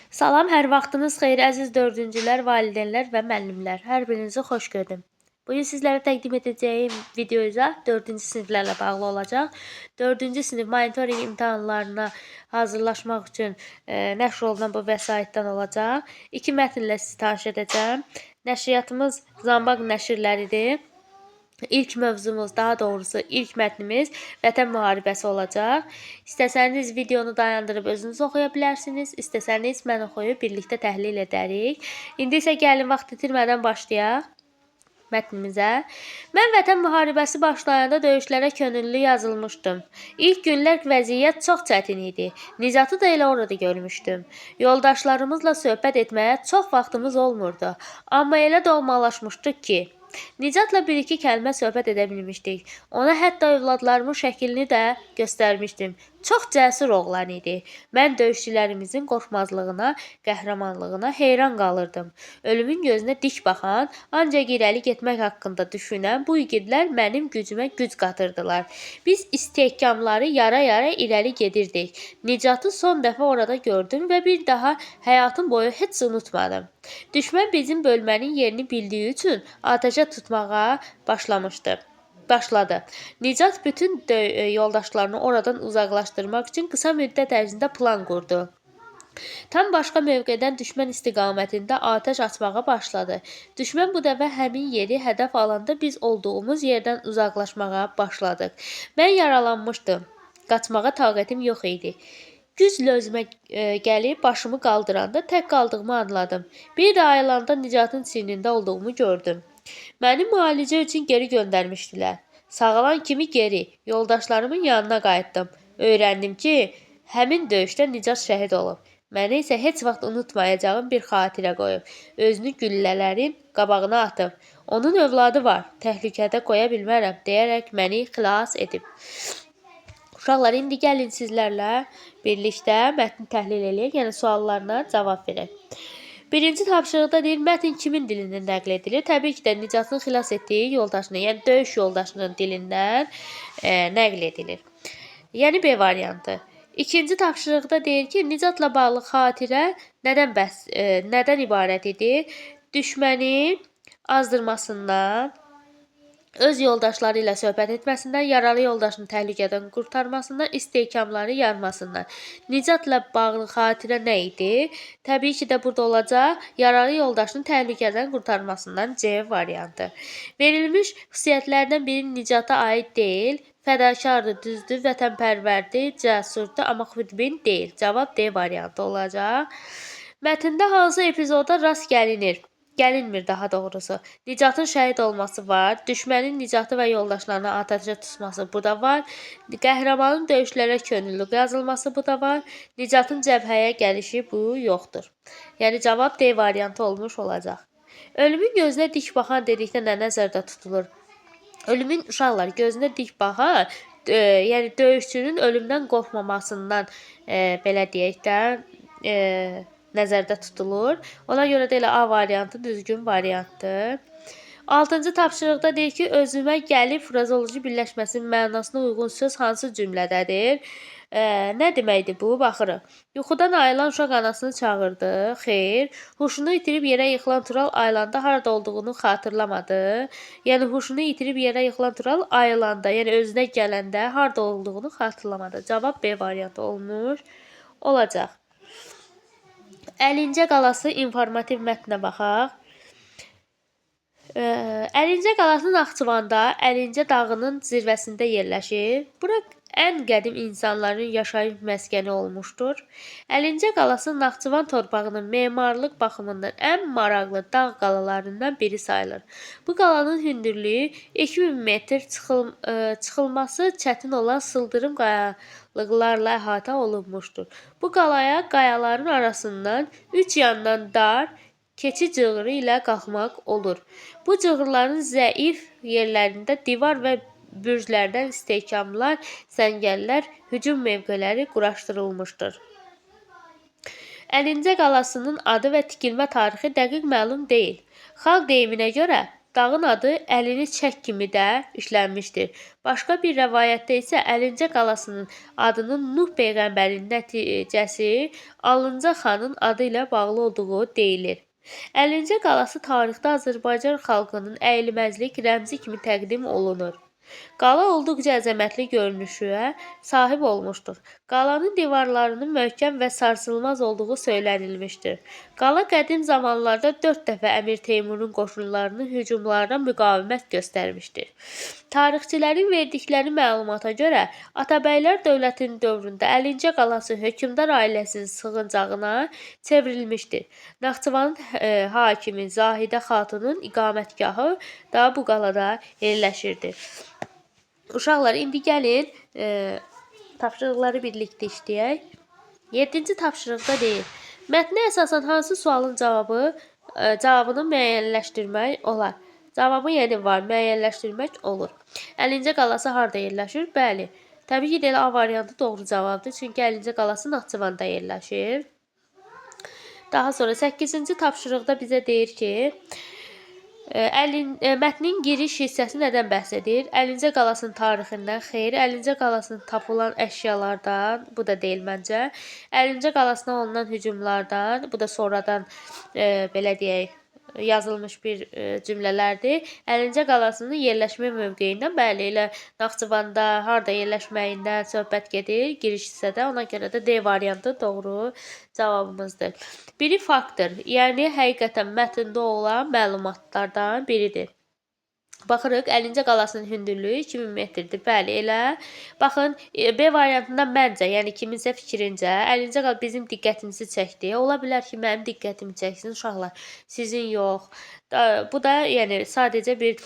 Salam, hər vaxtınız xeyir əziz dördüncülər, valideynlər və müəllimlər. Hər birinizi xoş gördüm. Bugün sizlərə təqdim edəcəyim video izah 4-cü siniflərlə bağlı olacaq. 4-cü sinif monitorinq imtahanlarına hazırlaşmaq üçün nəşr olunan bu vəsaitdən olacaq. İki mətnlə sizi tanış edəcəm. Nəşriyyatımız Zambaq nəşrləridir. İlk mövzumuz, daha doğrusu ilk mətnimiz Vətən müharibəsi olacaq. İstəsəniz videonu dayandırıb özünüz oxuya bilərsiniz, istəsəniz mən oxuyub birlikdə təhlil edərik. İndi isə gəlin vaxt itirmədən başlayaq mətnimizə. Mən Vətən müharibəsi başlayanda döyüşlərə könüllü yazılmışdım. İlk günlər vəziyyət çox çətin idi. Nicatı da elə orada görmüşdüm. Yoldaşlarımızla söhbət etməyə çox vaxtımız olmurdu. Amma elə doğmalaşmışdıq ki, Nicatla bir-iki kəlmə söhbət edə bilmişdik. Ona hətta övladlarımın şəklini də göstərmişdim. Çox cəsur oğlan idi. Mən döyüşçülərimizin qorxmazlığına, qəhrəmanlığına heyran qalırdım. Ölümün gözünə dik baxan, ancaq irəli getmək haqqında düşünən bu igidlər mənim gücümə güc qatırdılar. Biz istehkamları yara-yara irəli gedirdik. Nicatı son dəfə orada gördüm və bir daha həyatım boyu heç unutmadım. Düşmən bizim bölmənin yerini bildiyi üçün atəşə tutmağa başlamışdı. Başladı. Nicat bütün yoldaşlarını oradan uzaqlaşdırmaq üçün qısa müddət ərzində plan qurdu. Tam başqa mövqedən düşmən istiqamətində atəş açmağa başladı. Düşmən bu dəfə həmin yeri hədəf alanda biz olduğumuz yerdən uzaqlaşmağa başladıq. Mən yaralanmışdım. Qaçmağa taqətim yox idi. Güclə özümə gəlib başımı qaldıranda tək qaldığımı anladım. Bir də ayılanda Nicatın çiynində olduğumu gördüm. Məni müalicə üçün geri göndərmişdilər. Sağalan kimi geri yoldaşlarımın yanına qayıtdım. Öyrəndim ki, həmin döyüşdə Nicat şəhid olub. Mənə isə heç vaxt unutmayacağım bir xatirə qoyub. Özünü güllələrin qabağına atıb. Onun övladı var, təhlükədə qoya bilmərəm deyərək məni xilas edib. Uşaqlar, indi gəlin sizlərlə birlikdə mətni təhlil eləyək, yəni suallarına cavab verək. Birinci tapşırıqda deyir, mətn kimin dilindən nəql edilir? Təbii ki də Nicatın xilas etdiyi yoldaşının, yəni döyüş yoldaşının dilindən nəql edilir. Yəni B variantı. İkinci tapşırıqda deyir ki, Nicatla bağlı xatirə nədən ibarət idi? Düşməni azdırmasından, öz yoldaşları ilə söhbət etməsindən, yaralı yoldaşını təhlükədən qurtarmasından, istehkamları yarmasından. Nicatla bağlı xatirə nə idi? Təbii ki də burada olacaq yaralı yoldaşını təhlükədən qurtarmasından C variantı. Verilmiş xüsusiyyətlərdən biri Nicata aid deyil. Fədakardır, düzdür, vətənpərvərdir, cəsurdur, amma xudbin deyil. Cavab D variantı olacaq. Mətndə hansı epizoda rast gəlinir? Gəlinmir daha doğrusu. Nicatın şəhid olması var. Düşmənin Nicatı və yoldaşlarını atəşə tutması bu da var. Qəhrəmanın döyüşlərə könüllü yazılması bu da var. Nicatın cəbhəyə gəlişi bu yoxdur. Yəni cavab D variantı olmuş olacaq. Ölümün gözünə dik baxan dedikdə nə nəzərdə tutulur? Ölümün uşaqlar gözünə dik baxan, yəni döyüşçünün ölümdən qorxmamasından belə deyək də, nəzərdə tutulur. Ona görə də elə A variantı düzgün variantdır. Altıncı tapşırıqda deyir ki, özümə gəlib frazeoloji birləşməsinin mənasına uyğun söz hansı cümlədədir? Nə deməkdir bu? Baxırıq. Yuxudan ayılan uşaq anasını çağırdı. Xeyr. Huşunu itirib yerə yıxılan Tural ayılanda harada olduğunu xatırlamadı. Yəni huşunu itirib yerə yıxılan Tural ayılanda, yəni özünə gələndə harada olduğunu xatırlamadı. Cavab B variantı olmuş olacaq. Əlincə qalası informativ mətnə baxaq. Əlincə qalası Naxçıvanda Əlincə dağının zirvəsində yerləşir. Bura ən qədim insanların yaşayış məskəni olmuşdur. Əlincə qalası Naxçıvan torpağının memarlıq baxımından ən maraqlı dağ qalalarından biri sayılır. Bu qalanın hündürlüyü 2000 metr çıxılması çətin olan sıldırım qayalıqlarla əhatə olunmuşdur. Bu qalaya qayaların arasından üç yandan dar keçi cığırı ilə qalxmaq olur. Bu cığırların zəif yerlərində divar və bürclərdən istehkamlar, səngərlər, hücum mövqeləri quraşdırılmışdır. Əlincə qalasının adı və tikilmə tarixi dəqiq məlum deyil. Xalq deyiminə görə Dağın adı əlini çək kimi də işlənmişdir. Başqa bir rəvayətdə isə Əlincə qalasının adının Nuh peyğəmbərin nəticəsi Alınca xanın adı ilə bağlı olduğu deyilir. Əlincə qalası tarixdə Azərbaycan xalqının əyilməzlik rəmzi kimi təqdim olunur. Qala olduqca əzəmətli görünüşə sahib olmuşdur. Qalanın divarlarının möhkəm və sarsılmaz olduğu söylənilmişdir. Qala qədim zamanlarda 4 dəfə Əmir Teymurun qoşunlarının hücumlarına müqavimət göstərmişdir. Tarixçilərin verdikləri məlumata görə Atabəylər dövlətinin dövründə Əlincə qalası hökmdar ailəsinin sığıncağına çevrilmişdir. Naxçıvanın hakimi Zahidə Xatunun iqamətgahı da bu qalada yerləşirdi. Uşaqlar, indi gəlin tapşırıqları birlikdə işləyək. 7-ci tapşırıqda deyir: mətnə əsasən hansı sualın cavabını müəyyənləşdirmək olar? Cavabı yəni var, müəyyənləşdirmək olur. Əlincə qalası harda yerləşir? Bəli. Təbii ki, elə A variantı doğru cavabdır. Çünki Əlincə qalası Naxçıvanda yerləşir. Daha sonra 8-ci tapşırıqda bizə deyir ki, mətnin giriş hissəsi nədən bəhs edir? Əlincə qalasının tarixindən, xeyr. Əlincə qalasının tapılan əşyalardan, bu da deyil məncə. Əlincə qalasına olunan hücumlardan, bu da sonradan belə deyək, yazılmış bir cümlələrdir. Əlincə qalasının yerləşmə mövqeyindən, bəli, elə Naxçıvanda harda yerləşməyindən söhbət gedir giriş hissədə. Ona görə də D variantı doğru cavabımızdır. Biri faktdır, yəni həqiqətən mətndə olan məlumatlardan biridir. Baxırıq, Əlincə qalasının hündürlüyü 2000 metrdir. Bəli, elə. Baxın, B variantında məncə, yəni kiminsə fikrincə, Əlincə qala bizim diqqətimizi çəkdi. Ola bilər ki, mənim diqqətimi çəksin uşaqlar, sizin yox. Bu da yəni sadəcə bir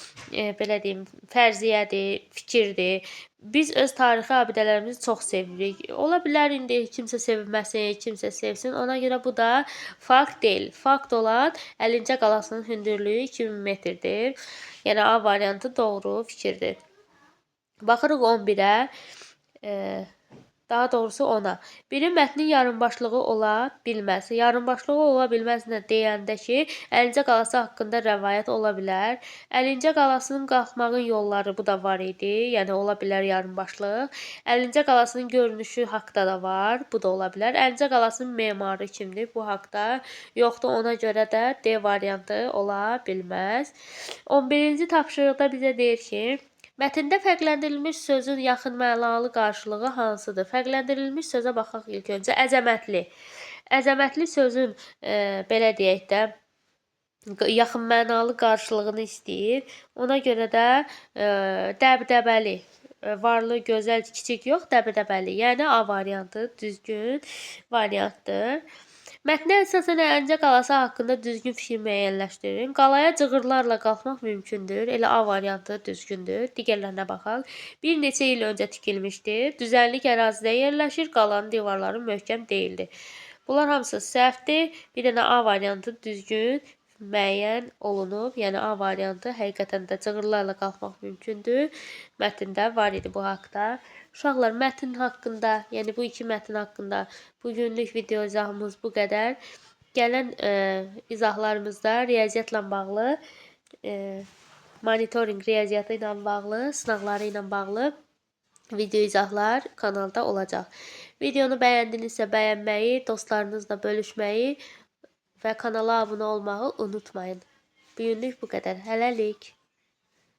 belə deyim, fərziyyədir, fikirdir. Biz öz tarixi abidələrimizi çox sevirik. Ola bilər indi kimsə sevməsin, kimsə sevsin. Ona görə bu da fakt deyil. Fakt olan Əlincə qalasının hündürlüyü 2000 metrdir. Yəni A variantı doğru fikirdir. Baxırıq 11-ə, daha doğrusu 10-a. Biri mətnin yarımbaşlığı ola bilməz. Yarımbaşlığı ola bilməz nə deyəndə ki, Əlincə qalası haqqında rəvayət ola bilər. Əlincə qalasının qalxmağın yolları bu da var idi. Yəni ola bilər yarımbaşlıq. Əlincə qalasının görünüşü haqda da var. Bu da ola bilər. Əlincə qalasının memarı kimdir? Bu haqda yoxdur. Ona görə də D variantı ola bilməz. 11-ci tapşırıqda bizə deyir ki, mətndə fərqləndirilmiş sözün yaxın mənalı qarşılığı hansıdır? Fərqləndirilmiş sözə baxaq ilk öncə. Əzəmətli. Əzəmətli sözün belə deyək də yaxın mənalı qarşılığını istəyir. Ona görə də dəbdəbəli, varlı, gözəl, kiçik yox, dəbdəbəli. Yəni A variantı düzgün variantdır. Mətnə əsasən Əlincə qalası haqqında düzgün fikir müəyyənləşdirin. Qalaya cığırlarla qalxmaq mümkündür. Elə A variantı düzgündür. Digərlərinə baxaq. Bir neçə il öncə tikilmişdir. Düzənlik ərazidə yerləşir. Qalanın divarları möhkəm deyildi. Bunlar hamısı səhvdir. Bir dənə A variantı düzgün müəyyən olunub. Yəni A variantı həqiqətən də cığırlarla qalxmaq mümkündür. Mətndə var idi bu haqda. Uşaqlar, mətn haqqında, yəni bu iki mətn haqqında bugünlük video izahımız bu qədər. Gələn izahlarımızda riyaziyyatla bağlı, monitorinq riyaziyyatı ilə bağlı, sınaqları ilə bağlı video izahlar kanalda olacaq. Videonu bəyəndinizsə bəyənməyi, dostlarınızla bölüşməyi və kanala abunə olmağı unutmayın. Bugünlük bu qədər. Hələlik.